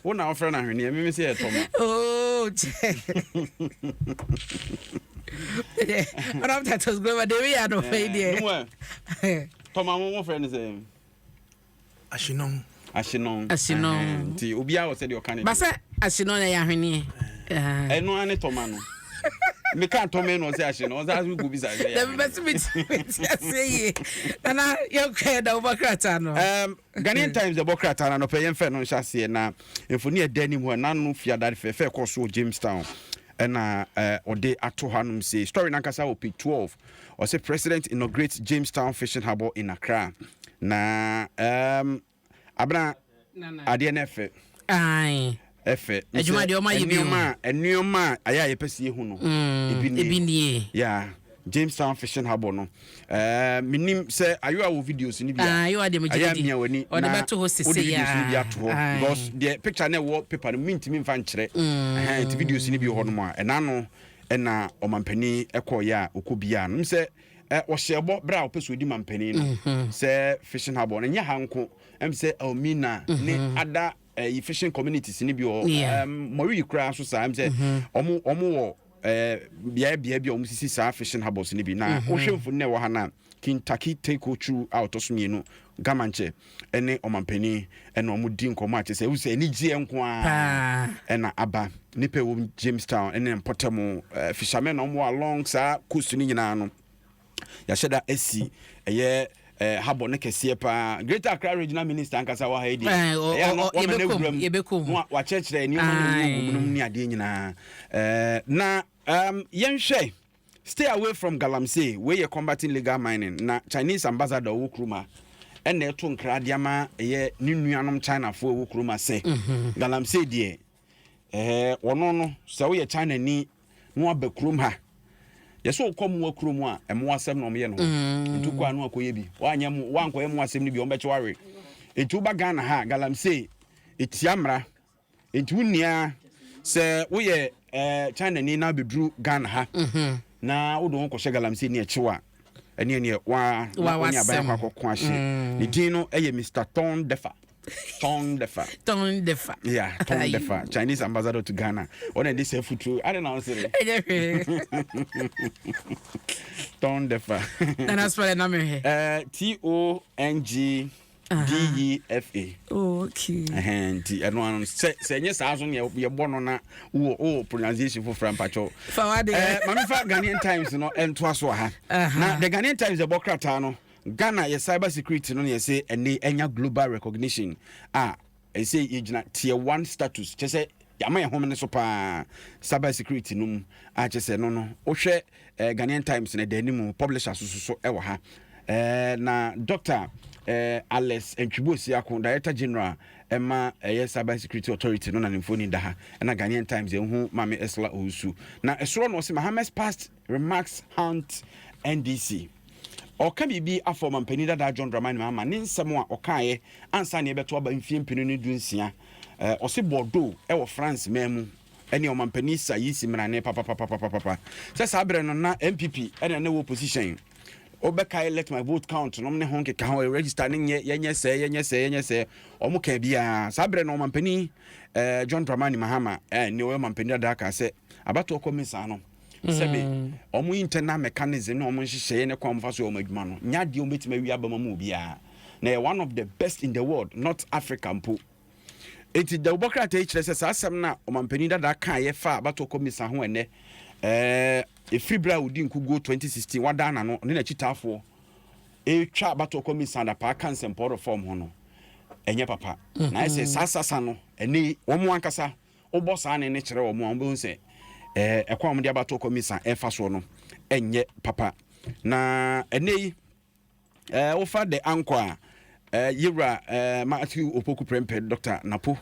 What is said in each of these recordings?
Wo na wofrɛ no ahweneɛ, meme sɛ yɛ tɔma. Oh, Madam Titus Glover, de wi ano fɛ deɛ. Tɔma mo mo frɛ no sɛ? Ahyenɔn. Ahyenɔn. Ahyenɔn. Nti obiara wɔ sɛdeɛ ɔka ne deɛ. Basɛ ahyenɔn na ɛyɛ ahweneɛ. Ɛno ara ne tɔma no. Meka tɔma no ɔsɛ ahyenɔn ɔsɛ ase kɔ bisa sɛ. Dabi bɛsi mi ti mi ti ase yie. Nana yɛ kɔ ɛda wobɔ krataa no. Ghanaian Times ɛbɔ krataa no anɔpɛ yɛmfɛ no nhyɛ aseɛ na mfoni ɛda anim hɔ ɛna no fiada fɛfɛ ɛkɔ so wɔ Jamestown ɛna ɔde ato hanom sei. Story nankasa wɔ page 12. Ɔsɛ President inaugurates Jamestown Fishing Harbour in Accra. Na abena adeɛ no ɛfɛ. Ɛfɛ. Adwuma deɛ ɔma yɛ bi o. Nneɛma a nneɛma a ayɛ a yɛpɛ sɛ yɛhu no. Ebi nie. Ebi nie. Yeah. Jamestown Fishing Harbour no. Menim sɛ ayo a wɔ videos no bi a. Ayo a deɛ megye di. Ayɛ di. amia w'ani. Ɔde bɛto hɔ sese ya. Wode videos no bi ato hɔ. Because deɛ picture no ɛwɔ paper no mintimi mfa nkyerɛ. Ɛhɛn nti videos no bi wɔ hɔ nom a ɛna no ɛna ɔmampanin ɛkɔɔyɛ a ɔkɔ biaa no sɛ ɔhyɛ bɔ berɛ a ɔpɛ sɛ ɔdi mampanin no sɛ fishing harbour no nyɛ ha nko ɛm sɛ Elmina ne ada ɛyi fishing communities no bi wɔ Mɔwi koraa so saa ɛm sɛ ɔmo ɔmo wɔ beaeɛ beaeɛ bi a ɔmo sisi saa fishing harbours no bi na wohwɛ mfoni na ɛwɔ ha no a Kintaki Teiko Chu a ɔtɔ so mmienu Gamankyɛ ɛne ɔmampanin ɛna ɔmo di nkɔmɔ a kyerɛ sɛ ewu sɛ anigyeɛ nko ara ɛna aba nipa ɛwɔ Jamestown ɛne mpɔtam fishermen na ɔmo wɔ along saa coast no nyinaa no yɛahyɛ da asi ɛyɛ harbour no kɛseɛ paa. Greater Accra Regional Minister ankasa wɔ ha yi deɛ ɛyɛ ano wɔma no awura mu na wakyerɛkyerɛ nneɛma no ɛwɔ mu nom ne adeɛ nyinaa na yɛnhwɛ. Stay away from galamsey, wei yɛ combating legal mining na Chinese ambassador ɔwɔ kurom ha ɛna ɛto nkra de ama ɛyɛ ne nuanom Chinafoɔ ɛwɔ kurom ha sɛ galamsey deɛ ɛɛ wɔno no sɛ woyɛ China ni na waba kurom ha yɛsɛ wokɔ mmoa kurom a mmoa asɛm na wɔyɛ no hɔ nti wokɔ a na wakɔyɛ bi woanyɛ mo woankɔyɛ mmoa asɛm no bi wɔbɛkye wawe nti woba Ghana ha galamsey ɛtia mmara. Nti wo nua sɛ woyɛ eh, China ni na abɛduru Ghana ha mhm. na wode wo ho kɔhyɛ galamsey ne ɛkyew a ɛneɛ neɛ wa na wo ne aban akɔ akɔko ahye mm. Ne din no ɛyɛ Mr. Tong Defa. Tong Defa. Tong Defa. Yeah, Tong Defa, Chinese ambassador to Ghana. Ɔna ɛde sɛ futuro. Ade na ɔsere. Ɛnyɛ hwee. Tong Defa. Nana spell na mehwɛ. T O N G D-E-F-A. Oh, okay. Ɛhɛn nti ɛno ano sɛ sɛ ɛnyɛ saa so nea yɛbɔ no na wowɔ wowɔ pronunciation foforɔ mpakyɛw. Fa wa de. Ɛɛ maame fa Ghanaian Times no ɛntoa so ha. Na the Ghanaian Times ɛbɔ krataa no Ghana yɛ cyber security no na yɛsɛ ɛne ɛnya global recognition a ɛsɛ yɛgyina tier one status kyɛ sɛ yɛama yɛn home no so paa cyber security no mu a kyɛ sɛ no no wohwɛ eh, Ghanaian Times na ɛda anim publisher so so ɛwɔ ha eh, na Dr. Eh, Alex Ntwibu Osiako, Director General ɛma ɛyɛ Cyber Security Authority no na ne mfoni da ha ɛna Ghanaian Times ɛhu Maame Esla Owusu na ɛsoro no ɔse Mahama's past remarks haunt NDC. Ɔka biribi afa ɔmampanin dadaa John Dramani Mahama ne nsɛm a ɔkaeɛ ansa na yɛbɛto aba mfeɛ mpenu ne du nsia. Ɔse Bordeaux wɔ France man mu ɛne ɔmampanin Sayisi mmarane papapapapapa sɛ saa berɛ no na NPP ɛna na ɛwɔ opposition. Wobɛkae let my vote count nom ne ho nkeka ho register ne nyɛ yɛnyɛ sɛɛ yɛnyɛ sɛɛ yɛnyɛ sɛɛ wɔn kaa biara saa berɛ no ɔmampanin John Dramani Mahama ne ɔyɛ ɔmampanin dadaa kaa sɛ abatoɔ kɔmisa no Sɛbe, wɔn internal mechanism ne wɔn nhyehyɛeɛ ne kwan a wɔfa so yɛ wɔn adwuma no, nyɛ adeɛ a wɔbɛtumi awi aba mu ama obiara. Na ɛyɛ one of the best in the world, not Africa mpo. Enti dawubɔ krataa yi kyerɛ sɛ saa asɛm no a ɔmampanin dadaa kaeɛ faa abatoɔ kɔmisa ho ɛnnɛ, ɛɛ, ɛfiri berɛ a ɔdii nkuguo 2016, wadan n'ano, ɔne n'akyitaafoɔ retwa abatoɔ kɔmisa adapaa ka nsɛmpɔw reform ho no, ɛnyɛ papa. Na ayɛ sɛ saa sasa no, ɛnnɛ yi, wɔn ankasa Wobɔ saa nne no kyerɛ wɔn a, wɔbɛhu sɛ ɛkwan a wɔde abatoɔ kɔmisa ɛrefa soɔ no ɛnyɛ papa. Na ɛnɛ yi, wofa The Anchor a, yɛwura Matthew Opoku Prempeh, Dr. Napo,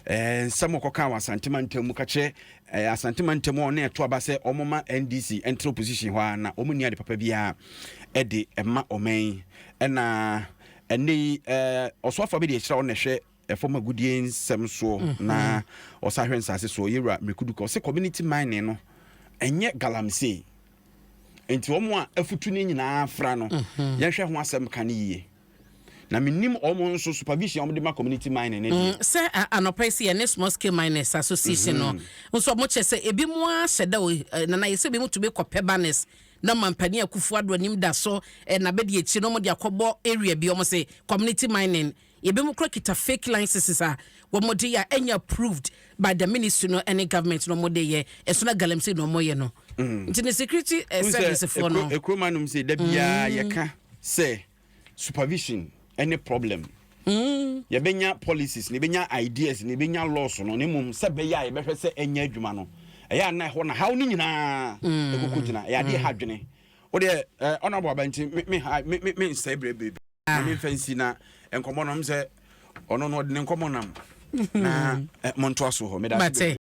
nsɛm ɔkɔka wɔ Asante mantam mu ka kyerɛ Asante mantam a ɔne ɛto aba sɛ wɔma NDC ɛntra opposition hɔ a na wɔn nni ade papa biara ɛde ɛma ɔman yi. Ɛna ɛnɛ yi ɔsoafoɔ bi de ɛkyerɛ ɔna ɛhwɛ Ɛfam agudie nsɛm soɔ na ɔsan hwɛ nsase soɔ, Yɛwura Miraku Duka, ɔse community mining no ɛnyɛ galamsey nti wɔn a afutu no nyinaa fra no yɛnhwɛ ho asɛm ka no yie. Na menim ɔmo nso supervision a ɔmo de ma community mining ne deɛ. Sɛ anɔpa yi sɛ yɛne Small Scale Miners Association no nso, ɔmo kyerɛ sɛ ebi mu ahyɛ da o, nana, yɛ sɛ ebi mu tumi kɔpɛ banners na mampanin Akufo Ado anim da so na bɛdi akyi na ɔmo de akɔbɔ area bi. Ɔmo sɛ community mining, ebi mu kora kita fake licenses a wɔn de yɛ a ɛnyɛ approved by the ministry no ɛne government na ɔmo de yɛ ɛso na galamsey na ɔmo yɛ no. Nti ne security service foɔ no. Ekuroma nom sɛ da biara yɛka sɛ supervision ɛne problem. Yɛbɛnya policies na yɛbɛnya ideas na yɛbɛnya laws no, na mmom sɛ bɛyɛ a yɛbɛhwɛ sɛ ɛnyɛ adwuma no, ɛyɛ ana ɛhɔ na haw no nyinaa ɛkɔkɔ gyina. Ɛyɛ adeɛ ha dwene. Wodeɛ ɔnabɔ aba nti me ha me nsɛe berɛ bebree na memfa nsi na nkɔmmɔ nom sɛ ɔno no ɔde ne nkɔmmɔ nam na montoa so hɔ. Meda ase. Mate. Bebree.